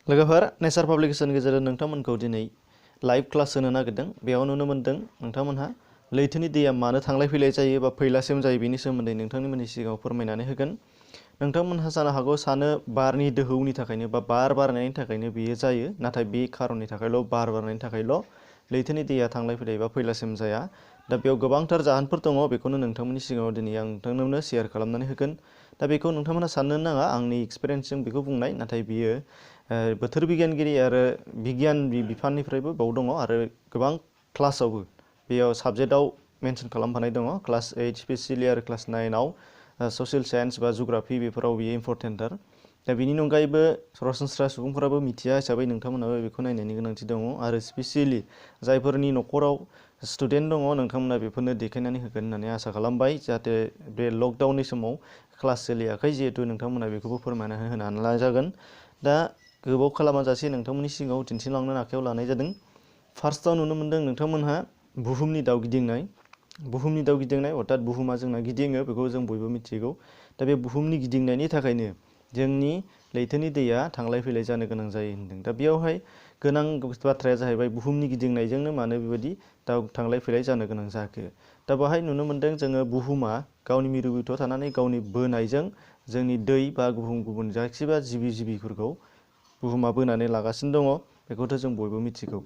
लोगोफोर नेचार पाब्लिकेशन गेजेरजों नोंथांमोनखौ दिनै लाइव क्लास होनो नागिरदों। बेयाव नुनो मोनदों नोंथांमोनहा लैथोनि दैया मानो थांलाय फैलाय जायो बा फैलासिम जायो बेनि सोमोन्दै नोंथांमोननि सिगाङाव फोरमायनानै होगोन। नोंथांमोनहा जानो हागौ सानो बारनि दोहौनि थाखायनो बा बार बारनायनि थाखायनो बेयो जायो, नाथाय बे खारननि थाखायल' बार बारनायनि थाखायल' लैथोनि दैया थांलाय फैलाय बा फैलासिम जाया। दा बेयाव गोबांथार जाहोनफोर दङ, बेखौनो नोंथांमोननि सिगाङाव दिनै आं नोंथांनो शेयार खालामनानै होगोन। दा बेखौ नोंथांमोना साननो नाङा आंनि एक्सपिरियेन्सजों बेखौ बुंनाय, नाथाय बियो बोथोर बिगियानगिरि आरो बिगियान बिफाननिफ्रायबो बाव दङ आरो गोबां क्लासावबो बेयाव साबजेक्टआव मेनसन खालामफानाय दङ। क्लास 8 स्पेसियेलि आरो क्लास 9आव ससियेल साइन्स बा जुग्राफि बेफोराव बियो इम्परटेन्टथार। दा बिनि अनगायैबो सरासनस्रा सुबुंफोराबो मिथिया हिसाबै नोंथांमोनाबो बेखौ नायनायनि गोनांथि दङ आरो स्पेसियेलि जायफोरनि न'खराव स्टुडेन्ट दङ नोंथांमोना बेफोरनो देखायनानै होगोन होननानै आसा खालामबाय, जाहाथे बे लकडाउननि समाव क्लास सोलियाखै जिहेतु नोंथांमोना बेखौबो फोरमायना होनो हानाय जागोन। दा गोबाव खालामाजासे नोंथांमोननि सिगाङाव दिन्थिलांनो आखायाव लानाय जादों। फार्स्टआव नुनो मोनदों नोंथांमोनहा बुहुमनि दाउ गिदिंनाय। बुहुमनि दाउ गिदिंनाय अर्थात बुहुमा जोंना गिदिङो, बेखौ जों बयबो मिथिगौ। दा बे बुहुमनि गिदिंनायनि थाखायनो जोंनि लैथोनि दैया थांलाय फैलाय जानो गोनां जायो होनदों। दा बेयावहाय गोनां बाथ्राया जाहैबाय बुहुमनि गिदिंनायजोंनो मानो बेबायदि थांलाय फैलाय जानो गोनां जाखो। दा बेवहाय नुनो मोनदों जोङो बुहुमा गावनि मिरु बिथायाव थानानै गावनि बोनायजों जोंनि दै बा गुबुन जायखिबा जिबिफोरखौ बुहुमा बोनानै लागासिनो दङ, बेखौथ' जों बयबो मिथिगौ।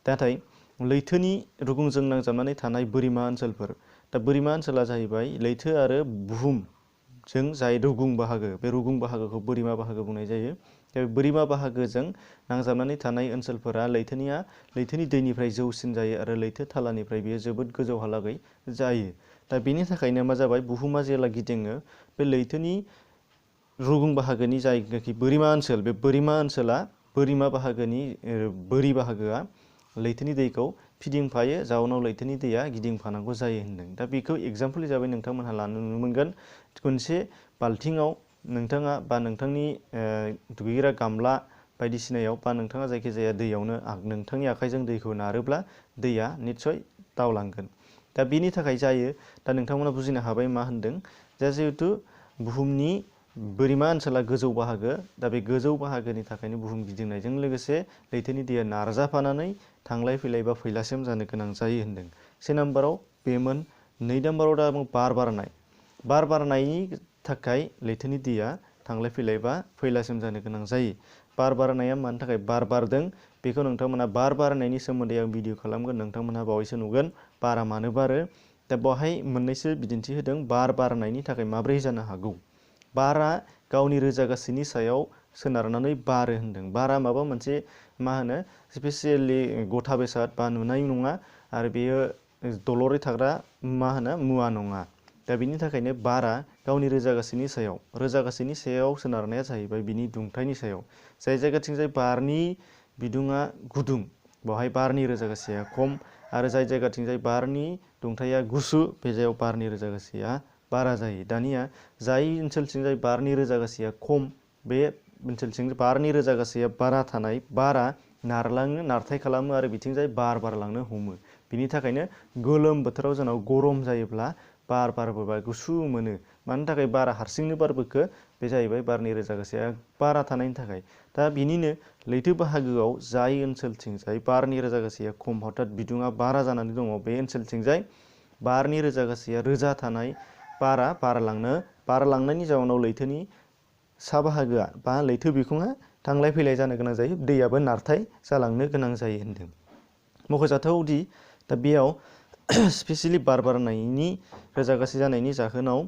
नाथाय लैथोनि रुगुंजों नांजाबनानै थानाय बोरिमा ओनसोलफोर, दा बोरिमा ओनसोला जाहैबाय लैथो आरो बुहुमजों जाय रुगुं बाहागो, बे रुगुं बाहागोखौ बोरिमा बाहागो बुंनाय जायो। बे बोरिमा बाहागोजों नांजाबनानै थानाय ओनसोलफोरा लैथोनि दैनिफ्राय जौसिन जायो आरो लैथो थालानिफ्राय बेयो जोबोद गोजौहालागै जायो। दा बेनि थाखायनो मा जाबाय, बुहुमा जेला गिदिङो बे लैथोनि रुगुं बाहागोनि जायनाखि बोरिमा ओनसोल, बे बोरिमा बाहागोनि बोरि बाहागोआ लैथोनि दैखौ फिदिंफायो, जाउनाव लैथोनि दैया गिदिंफानांगौ जायो होनदों। दा बेखौ एग्जाम्पल हिसाबै नोंथांमोनहा लानो नुनो मोनगोन। मोनसे बाल्थिङाव नोंथाङा बा नोंथांनि दुगैग्रा गामला बायदिसिनायाव बा नोंथाङा जायखिजाया दैयावनो नोंथांनि आखाइजों दैखौ नारोब्ला दैया निस्सय दावलांगोन। दा बेनि थाखाय जायो। दा नोंथांमोना बुजिनो हाबाय मा होनदों। दा जिहेथु बुहुमनि बोरिमा ओनसोला गोजौ बाहागो, दा बे गोजौ बाहागोनि थाखायनो बुहुम गिदिंनायजों लोगोसे लैथोनि दैया नारजाफानानै थांलाय फैलाय बा फैलासिम जानो गोनां जायो होनदों। से नाम्बाराव बेमोन। 2 नाम्बाराव दा बार बारनाय। बार बारनायनि थाखाय लैथोनि दैया थांलाय फैलाय बा फैलासिम जानो गोनां जायो। बार बारनाया मानि थाखाय बार बारदों बेखौ नोंथांमोना बार बारनायनि सोमोन्दै आं भिडिअ खालामगोन, नोंथांमोनहा बावैसो नुगोन बारा मानो बारो। दा बेवहाय मोननैसो बिदिन्थि होदों बार बारनायनि थाखाय माब्रै जानो हागौ। बारा गावनि रोजागासिनि सायाव सोनारनानै बारो होनदों। बारा माबा मोनसे स्पेसियेलि गथा बेसाद बा नुनाय नङा आरो बेयो दलरै थाग्रा मुवा नङा। दा बिनि थाखायनो बारा गावनि रोजागासिनि सायाव सोनारनाया जाहैबाय बिनि दुंथायनि सायाव। जाय जायगाथिंजाय बारनि बिदुङा गुदुं बेवहाय बारनि रोजागासिया खम, आरो जाय जायगाथिंजाय बारनि दुंथाया गुसु बे जायगायाव बारनि रोजागासिया बारा जायो। दानिया जाय ओनसोलथिंजाय बारनि रोजागासिया खम, बे ओनसोलथिं बारनि रोजागासिया बारा थानाय बारा नारलाङो, नारथाय खालामो आरो बिथिंजाय बार बारलांनो हमो। बिनि थाखायनो गोलोम बोथोराव जोंनाव गरम जायोब्ला बार बारबोबा गुसु मोनो। मानि थाखाय बारा हारसिंनो बारबोखो, बे जाहैबाय बारनि रोजागासिया बारा थानायनि थाखाय। दा बिनिनो लैथो बाहागोआव जाय ओनसोलथिंजाय बारनि रोजागासिया खम अर्थात बिदुङा बारा जानानै दङ, बे ओनसोलथिंजाय बारनि रोजागासिया रोजा थानाय बारा बारलांनायनि जाउनाव लैथोनि सा बाहागोआ बा लैथो बिखुङा थांलाय फैलाय जानो गोनां जायो, दैयाबो नारथाय जालांनो गोनां जायो होनदों। मख'जाथावदि दा बेयाव स्पेसियेलि बार बारनायनि रोजागासि जानायनि जाहोनाव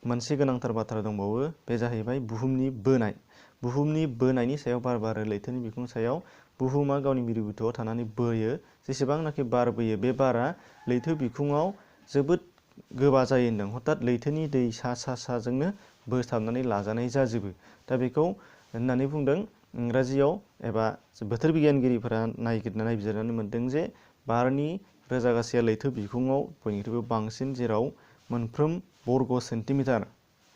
मोनसे गोनांथार बाथ्रा दंबावो, बे जाहैबाय बुहुमनि बोनाय। बुहुमनि बोनायनि सायाव बार बारो लैथोनि बिखुं सायाव। बुहुमा गावनि मिरु बिथायाव थानानै बोयो। जेसेबांनाखि बार बोयो बे बारा लैथो बिखुङाव जोबोद गोबा जायो होनदों। हथात लैथोनि दै साजोंनो बोसथाबनानै लाजानाय जाजोबो। दा बेखौ होननानै बुंदों इंराजियाव, एबा बोथोर बिगियानगिरिफोरा नायबिजिरनानै मोनदों जे बारनि रोजागासिया लैथो बिखुङाव बयनिख्रुइबो बांसिन, जेराव मोनफ्रोम बर्ग सेन्टिमिटार,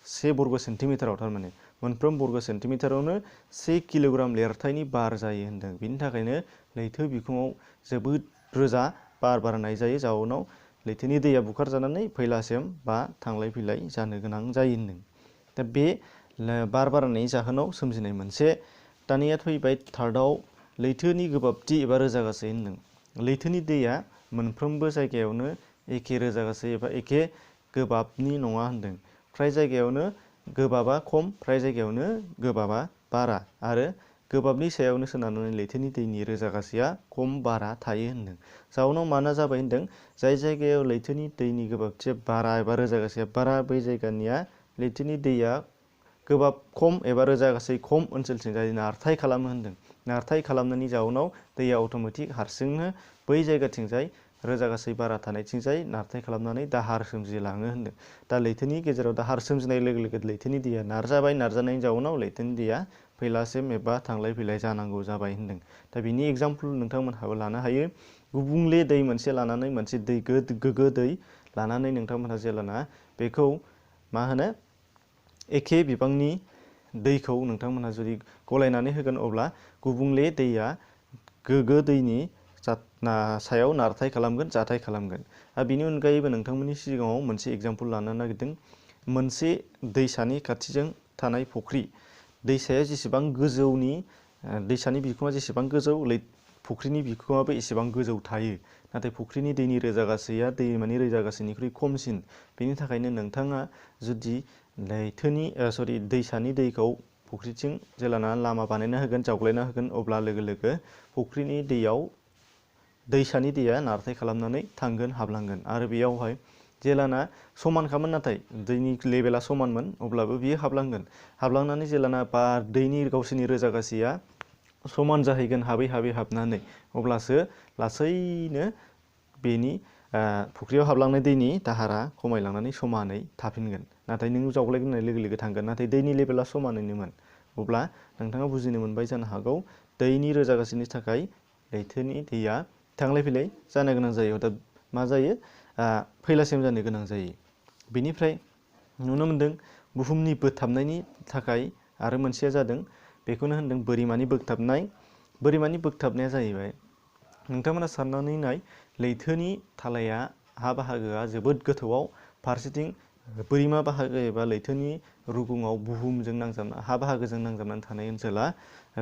1 बर्ग सेन्टिमिटाराव थारमाने मोनफ्रोम बर्ग सेन्टिमिटारावनो 1 किल'ग्राम लिरथायनि बार जायो होनदों। बिनि थाखायनो लैथो बिखुङाव जोबोद रोजा बार बारनाय जायो, जाउनाव लैथोनि दैया बुखारजानानै फैलासिम बा थांलाय फैलाय जानो गोनां जायो होनदों। दा बे बार बारनायनि जाहोनाव सोमजिनाय मोनसे दानिया फैबाय थार्डआव लैथोनि गोबाबथि एबा रोजागासै होनदों। लैथोनि दैया मोनफ्रोमबो जायगायावनो एखे रोजागासै एबा एखे गोबाबनि नङा होनदों। फ्राय जायगायावनो गोबाबा खम, फ्राय जायगायावनो गोबाबा बारा आरो गोबाबनि सायावनो सोनारनानै लैथोनि दैनि रोजागासैया खम बारा थायो होनदों। जाउनाव माना जाबाय होनदों जाय जायगायाव लैथोनि दैनि गोबाबथिया बारा एबा रोजागासैया बारा बै जायगानिया लैथोनि दैया गोबाब खम एबा रोजागासै खम ओनसोलथिंजाय नारथाय खालामो होनदों। नारथाय खालामनायनि जाउनाव दैया अट'मेटिक हारसिंनो बै जायगाथिंजाय रोजागासै बारा थानायथिंजाय नारथाय खालामनानै दाहार सोमजिलाङो होनदों। दा लैथोनि गेजेराव दाहार सोमजिनाय लोगो लोगो लैथोनि दैया नारजाबाय, नारजानायनि जाउनाव लैथोनि दैया फैलासिम एबा थांलाय फैलाय जानांगौ जाबाय होनदों। दा बिनि एग्जाम्पल नोंथांमोनहाबो लानो हायो। गुबुंले दै मोनसे लानानै मोनसे दै गोग्गो दै लानानै नोंथांमोनहा जेलाना बेखौ मा होनो एखे बिबांनि दैखौ नोंथांमोनहा जुदि गलायनानै होगोन अब्ला गुबुंले दैया गोग्गो दैनि सायाव नारथाय खालामगोन, जाथाय खालामगोन। आरो बिनि अनगायैबो नोंथांमोननि सिगाङाव मोनसे एग्जाम्पल लानो नागिरदों। मोनसे दैसानि खाथिजों थानाय फुख्रि, दैसाया जेसेबां गोजौनि दैसानि बिखुङा जेसेबां गोजौ फुख्रिनि बिखुङाबो एसेबां गोजौ थायो। नाथाय फुख्रिनि दैनि रोजागासैया दैमानि रोजागासैनिख्रुइ खमसिन। बेनि थाखायनो नोंथाङा जुदि दैसानि दैखौ फुख्रिथिं जेलाना लामा बानायना होगोन, जावग्लायना होगोन, अब्ला लोगो लोगो फुख्रिनि दैयाव दैसानि दैया नारथाय खालामनानै थांगोन, हाबलांगोन। आरो बेयावहाय जेलाना समानखामोन नाथाय दैनि लेभेला समानमोन अब्लाबो बियो हाबलांगोन। हाबलांनानै जेलाना दैनि गावसोरनि रोजागासैया समान जाहैगोन हाबै हाबै हाबनानै, अब्लासो लासैनो बेनि फुख्रियाव हाबलांनाय दैनि दाहारा खमायलांनानै समानै थाफिनगोन। नाथाय नों जावग्लायग्रोनाय लोगो लोगो थांगोन, नाथाय दैनि लेभेला समानैनोमोन। अब्ला नोंथाङा बुजिनो मोनबाय जानो हागौ दैनि रोजागासैनि थाखाय लैथोनि दैया थांलाय फैलाय जानो गोनां जायो। दा मा जायो फैलासिम जानो गोनां जायो। बेनिफ्राय नुनो मोनदों बुहुमनि बोगथाबनायनि थाखाय आरो मोनसेया जादों बेखौनो होनदों बोरिमानि बोगथाबनाय। बोरिमानि बोगथाबनाया जाहैबाय नोंथांमोना साननानै नाय लैथोनि थालाया हा बाहागोआ जोबोद गोथौआव, फारसेथिं बोरिमा बाहागो एबा लैथोनि रुगुङाव बुहुमजों नांजाबना हा बाहागोजों नांजाबनानै थानाय ओनसोला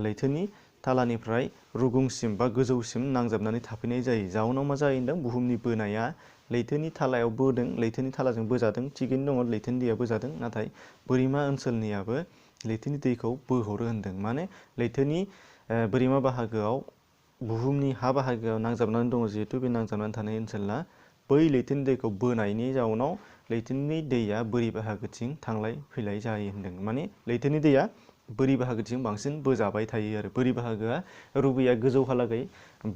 लैथोनि थालानिफ्राय रुगुंसिम बा गोजौसिम नांजाबनानै थाफैनाय जायो। जाउनाव मा जायो होनदों बुहुमनि बोनाया लैथोनि थालायाव बोदों, लैथोनि थालाजों बोजादों, थिगैनो दङ लैथोनि दैया बोजादों। नाथाय बोरिमा ओनसोलनियाबो लैथोनि दैखौ बोहरो होनदों। माने लैथोनि बोरिमा बाहागोआव बुहुमनि हा बाहागोआव नांजाबनानै दङ जिहेतु बे नांजाबनानै थानाय ओनसोला बै लैथोनि दैखौ बोनायनि जाउनाव लैथोनि दैया बोरि बाहागोथिं थांलाय फैलाय जायो होनदों। माने लैथोनि दैया बोरि बाहागोथिं बांसिन बोजाबाय थायो आरो बोरि बाहागोआ रुबिया गोजौहालागै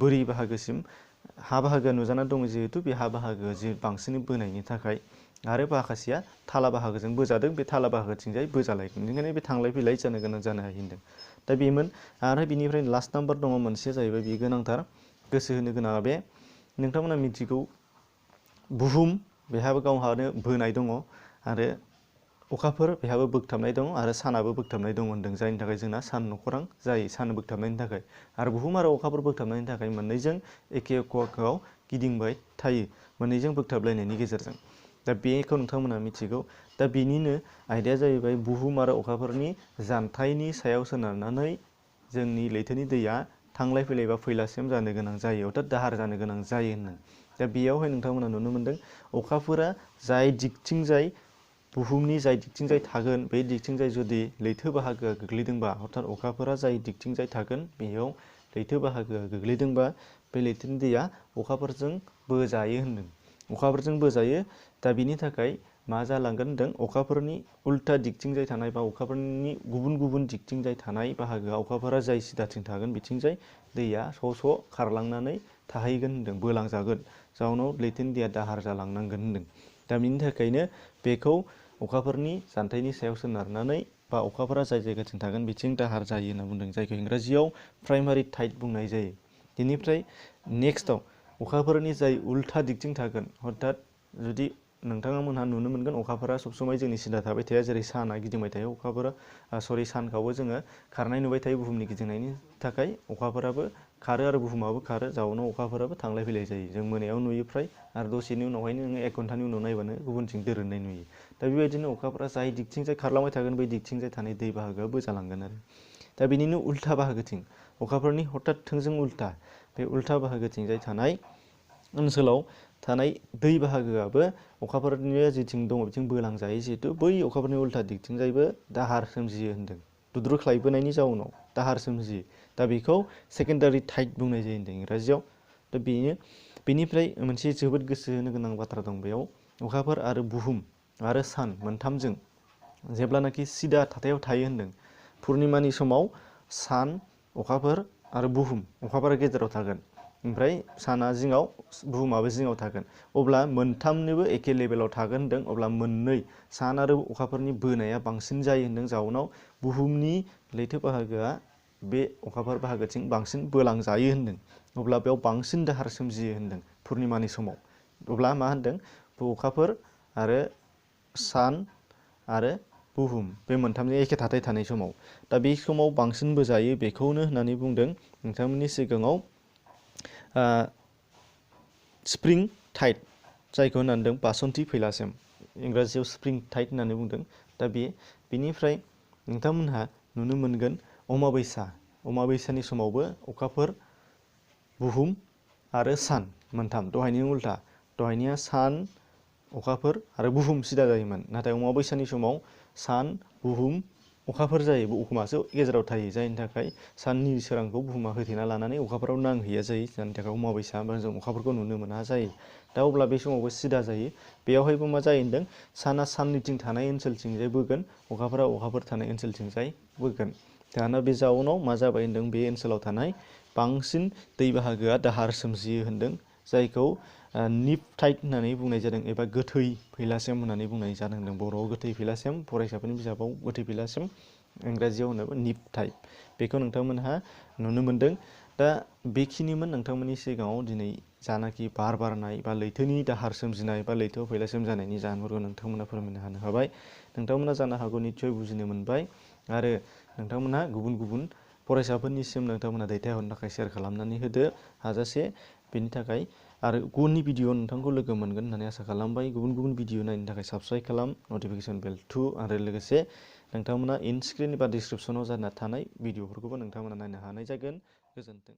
बोरि बाहागोसिम हा बाहागोआ नुजानानै दङ जिहेतु बे हा बाहागोआ बांसिनै बोनायनि थाखाय आरो माखासेया थाला बाहागोजों बोजादों, बे थाला बाहागोथिंजाय बोजालायगोन। बेनिखायनो बे थांलाय फैलाय जानो गोनां जानो हायो होनदों। दा बेमोन। आरो बिनिफ्राय लास्ट नाम्बार दङ मोनसेया जाहैबाय बे गोनांथार गोसो होनो गोनाङा बे नोंथांमोना मिथिगौ बुहुम बेहाबो गावहानो बोनाय दङ आरो अखाफोर बेहाबो बोगथाबनाय दं आरो सानाबो बोगथाबनाय दं होनदों। जायनि थाखाय जोंना सान नखरां जायो सान बोगथाबनायनि थाखाय। आरो बुहुम आरो अखाफोर बोगथाबनायनि थाखाय मोननैजों एखे अक्षआव गिदिंबाय थायो, मोननैजों बोगथाबलायनायनि गेजेरजों। दा बेखौ नोंथांमोना मिथिगौ। दा बेनिनो आयदाया जाहैबाय बुहुम आरो अखाफोरनि जानथायनि सायाव सोनारनानै जोंनि लैथोनि दैया थांलाय फैलाय बा फैलासिम जानो गोनां जायो, अर्थात दाहार जानो गोनां जायो होनदों। दा बेयावहाय नोंथांमोना नुनो मोनदों अखाफोरा जाय दिगथिंजाय बुहुमनि जाय दिगथिंजाय थागोन बे दिगथिंजाय जुदि लैथो बाहागोआ गोग्लैदोंबा, अर्थात अखाफोरा जाय दिगथिंजाय थागोन बेयाव लैथो बाहागोआ गोग्लैदोंबा बे लैथोनि दैया अखाफोरजों बोजायो होनदों। अखाफोरजों बोजायो। दा बिनि थाखाय मा जालांगोन होनदों अखाफोरनि उल्था दिगथिंजाय थानाय बा अखाफोरनि गुबुन गुबुन दिगथिंजाय थानाय बाहागोआव अखाफोरा जाय सिदाथिं थागोन बिथिंजाय दैया स' खारलांनानै थाहैगोन होनदों, बोलांजागोन। जाउनाव लैथोनि दैया दाहार जालांनांगोन होनदों। दा बिनि थाखायनो बेखौ अखाफोरनि जानथायनि सायाव सोनारनानै बा अखाफोरा जाय जायगाथिं थागोन बिथिं दाहार जायो होनना बुंदों, जायखौ इंराजियाव प्राइमारि टाइड बुंनाय जायो। बेनिफ्राय नेक्स्टआव अखाफोरनि जाय उल्था दिगथिं थागोन, अर्थात जुदि नोंथाङा मोनहा नुनो मोनगोन अखाफोरा सबसमाय जोंनि सिदा थाबाय थाया, जेरै साना गिदिंबाय थायो अखाफोरा सानखौबो जोङो खारनाय नुबाय थायो बुहुमनि गिदिंनायनि थाखाय अखाफोराबो खारो आरो बुहुमाबो खारो, जाउनाव अखाफोराबो थांलाय फैलाय जायो। जों मोनायाव नुयो फ्राय, आरो दसेनि उनावहायनो नोङो 1 घन्टानि उनाव नायबानो गुबुनथिं दोरोदनाय नुयो। दा बेबायदिनो अखाफोरा जाय दिगथिंजाय खारलांबाय थागोन बै दिगथिंजाय थानाय दै बाहागोआ बोजालांगोन आरो। दा बेनिनो उल्था बाहागोथिं अखाफोरनि हथात थोंजों उल्था बे उल्था बाहागोथिंजाय थानाय ओनसोलाव थानाय दै बाहागोआबो अखाफोरनि जेथिं दङ बिथिं बोलांजायो जिहेतु बै अखाफोरनि उल्था दिगथिंजायबो दाहार सोमजियो होन्दों। दुद्रुख्लायबोनायनि जाउनाव दाहार सोमजियो। दा बेखौ सेकेन्डारि टाइड बुंनाय जायो होन्दों इंराजियाव। दा बेनिफ्राय मोनसे जोबोद गोसो होनो गोनां बाथ्रा दं बेयाव अखाफोर आरो बुहुम आरो सान मोनथामजों जेब्लानाखि सिदा थाथायाव थायो होन्दों पुर्निमानि समाव सान अखाफोर आरो बुहुम अखाफोरा गेजेराव थागोन ओमफ्राय साना जिङाव बुहुमाबो जिङाव थागोन अब्ला मोनथामनोबो एखे लेभेलाव थागोन होन्दों अब्ला मोननै सान आरो अखाफोरनि बोनाया बांसिन जायो होन्दों जाउनाव बुहुमनि लैथो बाहागोआ बे अखाफोर बाहागोथिं बांसिन बोलांजायो होन्दों अब्ला बेयाव बांसिन दाहार सोमजियो होन्दों पुर्निमानि समाव अब्ला मा होन्दों अखाफोर आरो सान आरो बुहुम बे मोनथामजों एखे थाथाय थानाय समाव दा बे समाव बांसिन बोजायो बेखौनो होननानै बुंदों नोंथांमोननि सिगाङाव स्प्रिं टाइड जायखौ होननानै बुंदों बासन्ती फैलासिम इंराजियाव स्प्रिं टाइड होननानै बुंदों दा बेनिफ्राय नोंथांमोनहा नुनो मोनगोन अमाबैसानि समावबो अखाफोर बुहुम आरो सान मोनथाम दहायनि उल्था दहायनिया सान अखाफोर आरो बुहुम सिदा जायोमोन नाथाय अमाबैसानि समाव सान बुहुम अखाफोर जायो बुहुमासो गेजेराव थायो जायनि थाखाय साननि सोरांखौ बुहुमा होथेना लानानै अखाफोराव नांहैया जायो जायनि थाखाय अमाबैसा जों अखाफोरखौ नुनो मोना जायो दा अब्ला बे समावबो सिदा जायो बेयावहायबो मा जायो होनदों साना साननिथिं थानाय ओनसोलथिंजाय बोगोन अखाफोरा अखाफोर थानाय ओनसोलथिंजाय बोगोन दाना बे जाउनाव मा जाबाय होनदों बे ओनसोलाव थानाय बांसिन दै बाहागोआ दाहार सोमजियो होन्दों जायखौ निप टाइड होननानै बुंनाय जादों एबा गोथै फैलासिम होननानै बुंनाय जादों होनदों बर'आव गोथै फैलासिम फरायसाफोरनि बिजाबाव गोथै फैलासिम इंराजियाव होनोबा निप टाइड बेखौ नोंथांमोनहा नुनो मोनदों दा बेखिनिमोन नोंथांमोननि सिगाङाव दिनै जानाखि बार बारनाय बा लैथोनि दाहार सोमजिनाय बा लैथोआव फैलासिम जानायनि जाहोनफोरखौ नोंथांमोना फोरमायनो हानो हाबाय नोंथांमोना जानो हागौ निस्सय बुजिनो मोनबाय आरो नोंथांमोनहा गुबुन गुबुन फरायसाफोरनिसिम नोंथांमोना दैथायहरनो थाखाय शेयार खालामनानै होदो हाजासे बेनि थाखाय आरो गुबुननि भिडिअ नोंथांखौ लोगो मोनगोन होननानै आसा खालामबाय गुबुन गुबुन भिडिअ नायनो थाखाय साबस्क्राइब खालाम नटिफिकेसन बेल थु आरो लोगोसे नोंथांमोना इन स्क्रिन एबा डिसक्रिपसनाव जाना थानाय भिडिअफोरखौबो नोंथांमोना नायनो हानाय जागोन गोजोन्थों।